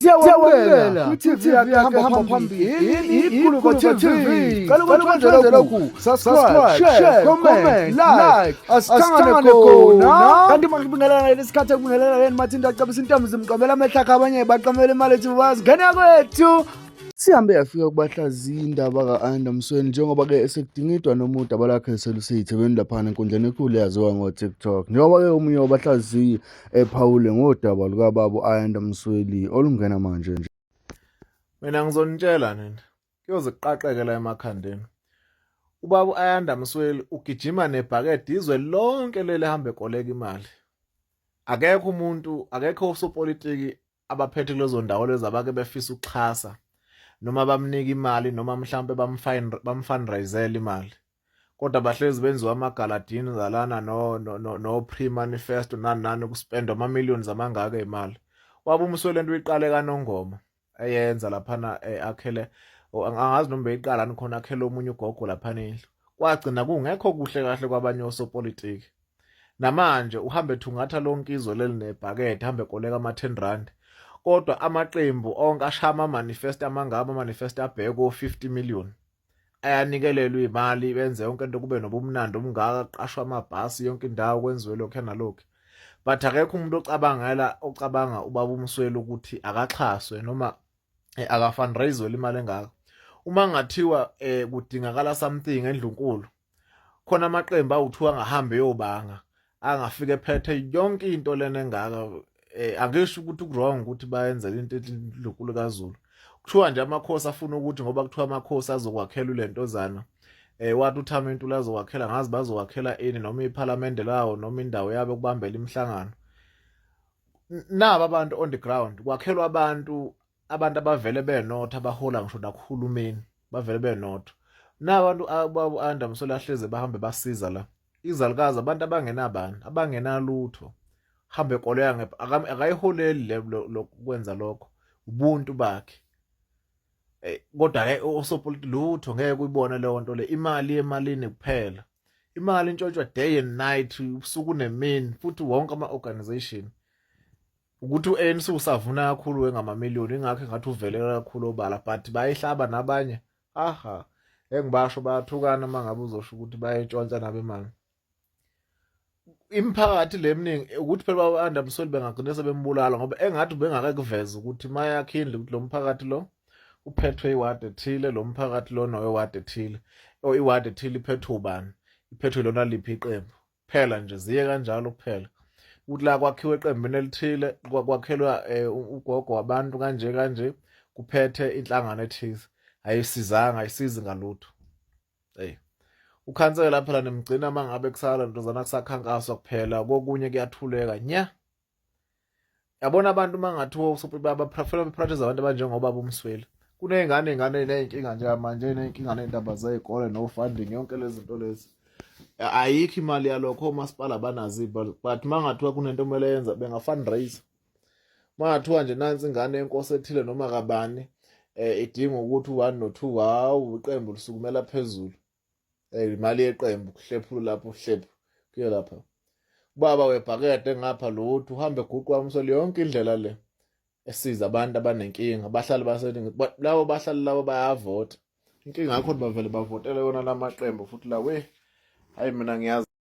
Siyawamukela kwi-TV yakhe hamba phambili iGuluva TV. Cela ukuthi wenze lokhu: subscribe, share, comment, like. Asithangane khona. Kanti makubingelana lesikhathi ekubingelana yeni mathinta acabisa intombi zimqamela amehlo akhe, abanye baqamela imali ethi bazi ngene kwethu. Sihambe yafika kubahlaziyi indaba ka-Ayanda Msweli njengoba-ke esekudingidwa noma udaba lakhe seluseyithebeni laphana enkundleni enkulu eyaziwa ngo-TikTok. Njengoba-ke omunye wabahlaziyi ephawule ngodaba lukababa u-Ayanda Msweli olungena manje nje. Mina ngizonitshela nina, kuyoze kuqaqeke la emakhandeni. Ubaba u-Ayanda Msweli ugijima nebhakede izwe lonke leli hamba ekoleka imali. Akekho umuntu, akekho osopolitiki abaphethe kulezo ndawo lezo abake befisa ukuxhasa noma bamnika imali noma mhlawumbe bamfundraisele imali. Kodwa bahlezi benziwa amagaladini zalana no no no, no pre manifesto nani nani kuspendwa ama millions amangaka imali. Waba uMsweli lento uyiqale kaNongoma eyenza laphana akhele, angazi noma beyiqala khona, akhele omunye ugogo laphana indlu. Kwagcina kungekho kuhle kahle kwabanye osopolitiki. Namanje uhambe thungatha lonke izwe leli nebhakede, hambe koleka ama-10 rand. Kodwa amaqembu onke ashaya ama-manifesto amangaka, ama-manifesto abheke ko-50 million. Ayanikelelwa imali, benze yonke into, kube nobumnandi obungaka, kuqashwa amabhasi yonke indawo, kwenziwe lokhu nalokhu. But akekho umuntu ocabangela ocabanga ubaba uMsweli ukuthi akaxhaswe noma akafundraiselwe imali engaka. Uma ngathiwa kudingakala something endlunkulu, khona amaqembu awuthiwa angahambe eyobanga, angafika ephethe yonke into lena engaka. Angisho ukuthi ku-wrong ukuthi bayenzele into endlunkulu kaZulu. Kuthiwa nje amakhosi afuna ukuthi, ngoba kuthiwa amakhosi azokwakhela ulentozana, wathi uThami Ntuli azokwakhela, ngazi bazokwakhela ini, noma iphalamende lawo noma indawo yabo yokubambela imihlangano. Naba abantu on the ground, kwakhelwa abantu abavele benotha, abahola ngisho nakuhulumeni, bavele benotha. Nabantu ababa Ayanda Msweli ahleze bahambe basiza la izalukazi, abantu abangenabani, abangenalutho, hambe ekoleya akayiholeli le lokwenza lokho, ubuntu bakhe. Kodwa ke osopolitiki lutho ngeke uyibone leyo nto le, imali emalini kuphela, imali intshontshwa day and night, ubusuku nemini, futhi wonke ama-organization. Ukuthi u-ANC usavuna kakhulu ngamamiliyoni, ingakho engathi uvelela kakhulu obala, but bayihlaba nabanye. Aha, engibasho bayathukana uma ngabe uzosho ukuthi bayayintshontsha nabo imali. Imiphakathi le eminingi ukuthi phela baba Msweli bengagcina sebembulala, ngoba engathi bengake kuveza ukuthi mayakhe indlu ukuthi lo mphakathi lo uphethwe iwadi ethile, lo mphakathi lo nowewadi ethile, or iwadi ethile iphethwe ubani, iphethwe lona liphi iqembu. Phela nje ziye kanjalo kuphela ukuthi la kwakhiwe eqembini elithile, kwakhelwa ugogo wabantu kanje kanje, kuphethe inhlangano ethize. Ayisizanga, ayisizi ngalutho. Hey, ukhansela phela nimgcina uma ngabe kusala ntozana kusakhankaswa kuphela, kokunye kuyathuleka nya. Yabona abantu uma ngathiwa baprefera bepractice abantu abanjengobaba uMsweli. Kuney'ngane iy'ngane ney'nkinga njengamanje, ney'nkinga ney'ndaba zey'kole no-funding, yonke lezi zinto lezi. Ayikho imali yalokho, omasipala banazo iy'mali, but uma ngathiwa kunento okumele yenza benga-fundraise. Uma ngathiwa nje nansi ingane yenkosi ethile noma kabani idinga ukuthi u-one no-two, hawu, iqembu lisukumela phezulu. Imali yeqembu kuhlephula lapho, uhlephu kuye lapha. Ubaba webhakede ngapha lutho, uhambe eguqwa uMsweli yonke indlela le esiza abantu abanenkinga, abahlali baseningi labo bahlali labo bayavota. Inkinga yakho bavele bavotele yona lamaqembu futhi la we. Hayi, mina ngiyazi.